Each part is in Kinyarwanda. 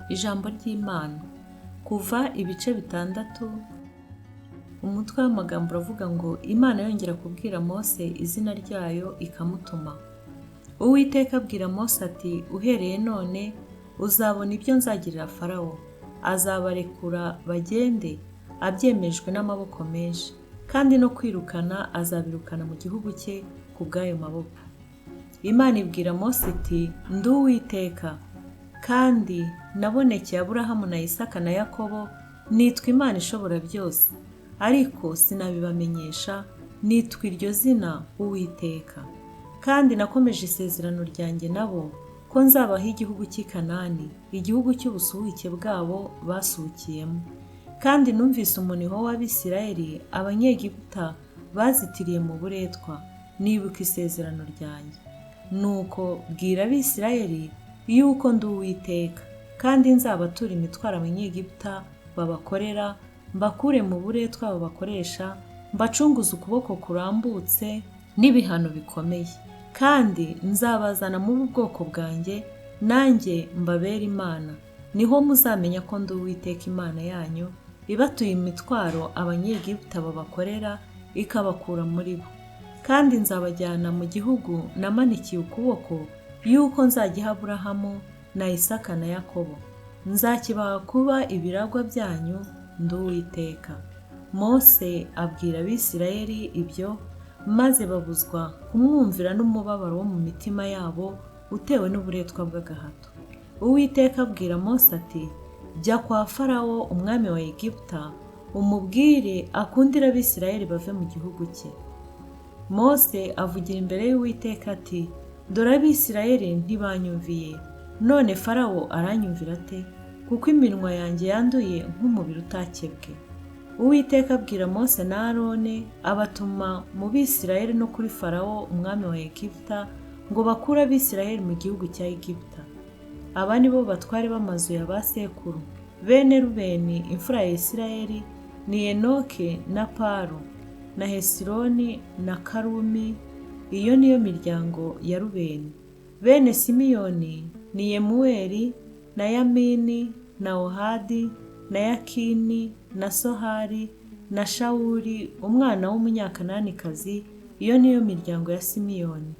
Ijambo ry'Imana kuva ibice 6, umutwe w'amagambo uravuga ngo Imana yongera kubwira Mose izina ryayo ikamutuma. Uwiteka abwira Mose ati uhereye none uzabona ibyo nzagirira Farawo, azabarekura bagende abyemejwe n'amaboko menshi, kandi no kwirukana azabirukana mu gihugu cye ku bw'ayo maboko. Imana ibwira Mose iti ndi Uwiteka, kandi nabonekeye Aburahamu na Isaka na Yakobo, nitwa Imana ishobora byose, ariko sinabibamenyesha, nitwa iryo zina Uwiteka. Kandi nakomeje isezerano ryanjye nabo ko nzabaha igihugu cy'i Kanani, igihugu cy'ubusuhuke bwabo basuhukiyemo. Kandi numvise umuniho w'Abisirayeli Abanyegiputa bazitiriye mu buretwa, nibuka isezerano ryanjye. Nuko bwira Abisirayeli yuko ndi Uwiteka, kandi nzabatura imitwaro Abanyegiputa babakorera, mbakure mu buretwa babakoresha, mbacunguze ukuboko kurambutse n'ibihano bikomeye. Kandi nzabazana mu bwoko bwanjye, nanjye mbabere Imana. Niho muzamenya ko ndi Uwiteka Imana yanyu, ibatuye imitwaro Abanyegiputa babakorera, ikabakura muri bo. Kandi nzabajyana mu gihugu namanikiye ukuboko yuko nzagiha Aburahamu na Isaka na Yakobo. Nzakibaha kuba ibiragwa byanyu, ndi Uwiteka. Mose abwira Abisirayeli ibyo, maze babuzwa kumwumvira n'umubabaro wo mu mitima yabo utewe n'uburetwa bw'agahato. Uwiteka abwira Mose ati jya kwa Farawo umwami wa Egiputa, umubwire akundire Abisirayeli bave mu gihugu cye. Mose avugira imbere y'Uwiteka ati dore Abisirayeli ntibanyumviye, none Farawo aranyumvira ate? Kuko iminwa yanjye yanduye nk'umubiri utakebwe. Uwiteka abwira Mose na Aroni, abatuma mu Bisirayeli no kuri Farawo umwami wa Egiputa ngo bakure Abisirayeli mu gihugu cya Egiputa. Aba ni bo batware b'amazu ya ba sekuru. Bene Rubeni imfura ya Isirayeli ni Enoke na Palu na Hesironi na Karumi, iyo niyo miryango ya Rubeni. Bene Simiyoni ni Yemuweli na Yamini na Ohadi na Yakini na Sohari na Shawuli umwana w'Umunyakananikazi, iyo niyo miryango ya Simiyoni.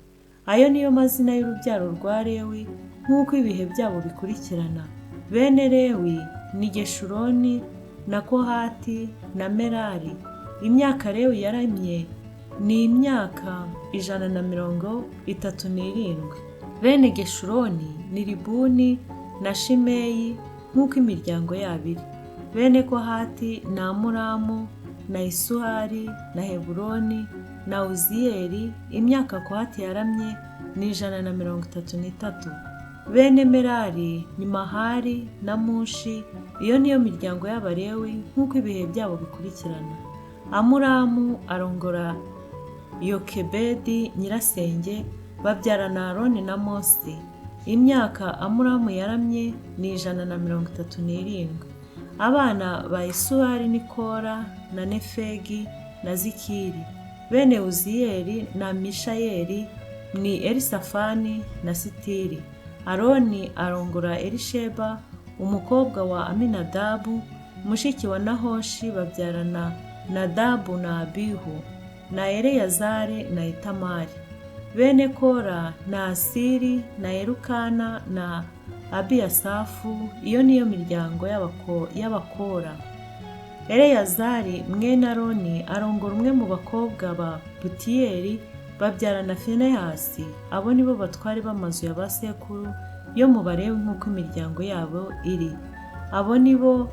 Ayo niyo mazina y'urubyaro rwa Lewi nk'uko ibihe byabo bikurikirana. Bene Lewi ni Geshuroni na Kohati na Merari. Imyaka Lewi yaramye ni imyaka 137. Bene Geshuroni ni Libuni na Shimeyi nk'uko imiryango yabo iri. Bene Kohati ni Amuramu na Isuhari na Heburoni na Uziyeli. Imyaka Kohati yaramye ni 133. Bene Merari ni Mahali na Mushi, iyo niyo miryango y'Abalewi nk'uko ibihe byabo bikurikirana. Amuramu arongora Yokebedi nyirasenge, babyarana Aroni na Mose. Imyaka Amuramu yaramye ni 137. Abana ba Isuhari ni Kora na Nefegi na Zikiri. Bene Uziyeli na Mishayeli ni Elisafani na Sitiri. Aroni arongora Elisheba umukobwa wa Aminadabu mushiki wa Nahoshi, babyarana Nadabu na Abihu na Eleyazari na Itamari. Bene Kora na Asiri na Elukana na Abiyasafu, iyo niyo miryango y'Abakora. Eleyazari mwene Aroni arongora umwe mu bakobwa ba Putiyeli, babyarana Finehasi. Abo nibo batware b'amazu ya ba sekuru yo mu Balewi nk'uko imiryango yabo iri. Abo nibo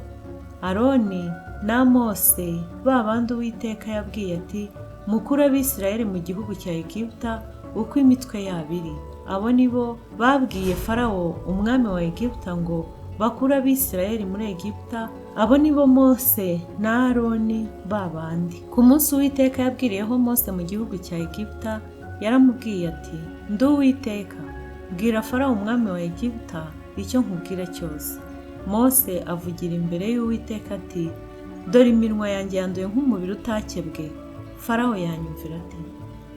Aroni na Mose, ba bandi Uwiteka yabwiye ati mukure Abisirayeli mu gihugu cya Egiputa uko imitwe yabo iri. Abo nibo babwiye Farawo umwami wa Egiputa ngo bakure Abisirayeli muri Egiputa. Abo nibo Mose na Aroni ba bandi. Ku munsi Uwiteka yabwiriyeho Mose mu gihugu cya Egiputa, yaramubwiye ati ndi Uwiteka, bwira Farawo umwami wa Egiputa icyo nkubwira cyose. Mose avugira imbere y'Uwiteka ati dore iminwa yanjye yanduye nk'umubiri utakebwe, Farawo yanyumvira ate?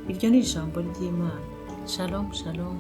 Iryo ni ijambo ry'Imana. Shalom shalom.